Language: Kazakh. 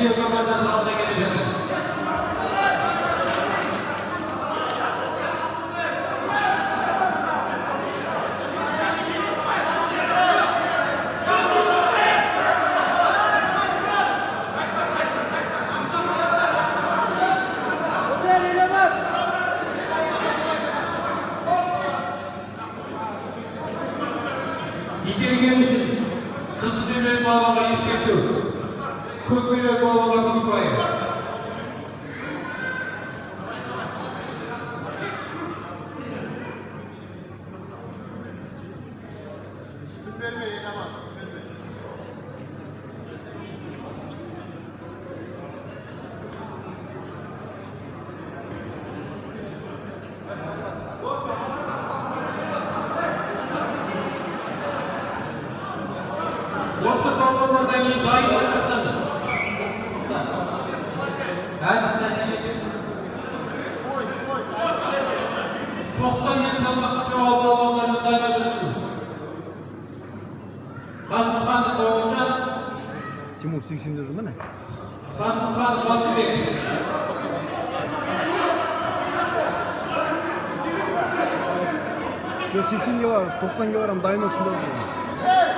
Россия командасы алда келе жатыр. Итерген үшін Қызылсүймен балуанға ескерту. Көкбелек балуанға бір ұпай. Üstün verme Yenaman, üstün verme. Осы балуандардан кейін дайын отырсын. Әдіс нәтижесі 90 келі салмаққа жоғары балуандарымыз дайын отырсын. Қасымханов Бауыржан, Тимур 80-де жүр міне. Қасымханов Батырбек. Жоқ, 80 килограмм, 90 килограмм дайын болсын деп.